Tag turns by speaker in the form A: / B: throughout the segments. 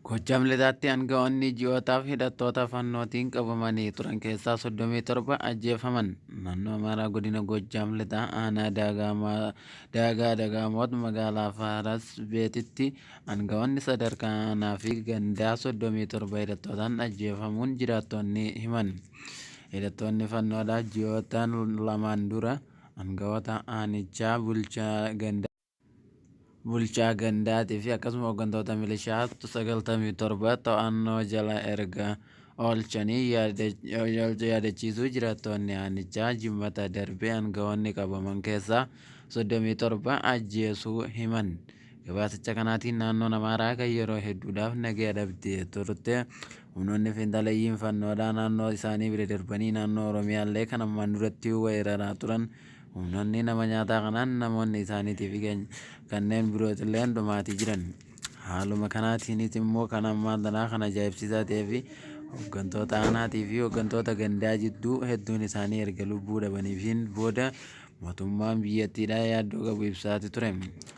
A: Goojjam Lixaatti aanga'oonni ji'ootaaf hidhattoota Faannootiin qabamanii turan keessaa 37 ajjeefaman. Naannoo Amaaraa godina Goojjam Lixaa aanaa Daagaa Dagaamoot magaalaa Faaras Beetitti aanga'oonni sadarkaa aanaa fi gandaa 37 hidhattootaan ajjeefamuun jiraattonni himan. Hidhattoonni Faannoodhaa ji'oota lamaan dura aanga'oota aanichaa bulchaa gandaa bulchaa gandaatii fi akkasuma hooggantoota milishaa 97 to'annoo jala erga oolchanii yaadachiisuu jiraattonni aanichaa jimmata darbe aanga'oonni qabaman keessaa 37 ajjeesuu himan. Gabaasicha kanaatiin naannoon Amaaraa kan yeroo hedduudhaaf nagaa dhabdee turte humnoonni fiinxaleeyyiin Faannoodhaa naannoo isaanii bira darbanii naannoo Oromiyaallee kan ammaan duratti weeraraa turan humnoonni nama nyaataa kanaan namoonni isaaniitii fi kanneen birootillee dhumaatii jiran. Haaluma kanaatiinis immoo kan ammaan tanaa kan ajaa'ibsiisaa ta'ee fi hooggantoota aanaatii fi hooggantoota gandaa jidduu hedduun isaanii erga lubbuu dhabaniifiin booda mootummaan biyyattiidhaa yaaddoo qabu ibsaati ture.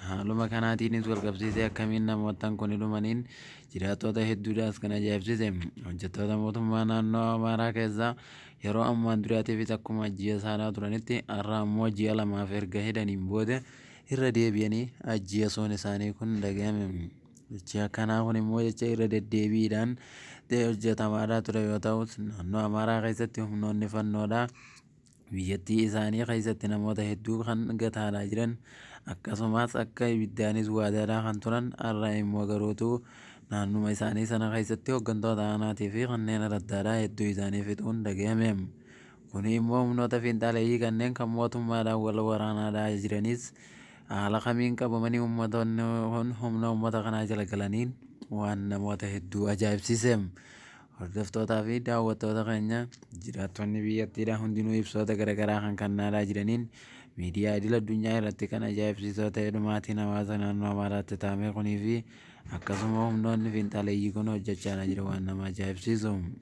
A: Haaluma kanaatiinis walqabsiisee akkamiin namootaan kun dhumaniin jiraattota hedduudhaas kan ajaa'ibsiise. Hojjettoota mootummaa naannoo Amaaraa keessaa yeroo ammaan duraatiifis akkuma ajjeesaadhaa turanitti har'a ammoo ji'a lamaaf erga hidhaniin booda irra deebi'anii ajjeesuun isaanii kun dhaga'ame. Jechi akkanaa kun immoo jecha irra deddeebiidhaan hojjetamaadhaa ture yoo ta'u, naannoo Amaaraa keessatti humnoonni Faannoodhaa biyyattii isaanii keessatti namoota hedduu kan gataadhaa jiran, akkasumas akka ibiddaanis waadaadhaa kan turan, har'a immoo garuutu naannuma isaanii sana keessatti hooggantoota aanaatii fi kanneen araddaadhaa hedduu isaanii fixuun dhaga'ame. Kuni immoo humnoota fiinxaleeyyii kanneen kan mootummaadhaan wal waraanaadhaa jiranis haala kamiin qabamanii uummattoonni kun humna uummata kanaa jala galaniin waan namoota hedduu ajaa'ibsiise. Hordoftootaa fi daawwattoota keenya, jiraattonni biyyattiidhaa hundinuu ibsoota garaagaraa kan kennaadhaa jiraniin miidiyaa idil addunyaa irratti kan ajaa'ibsiisoo ta'e dhumaatiin hawaasa naannoo Amaaraatti taa'ame kunii fi akkasuma humnoonni fiinxaleeyyii kun hojjechaadhaa jiran waan nama ajaa'ibsiisu.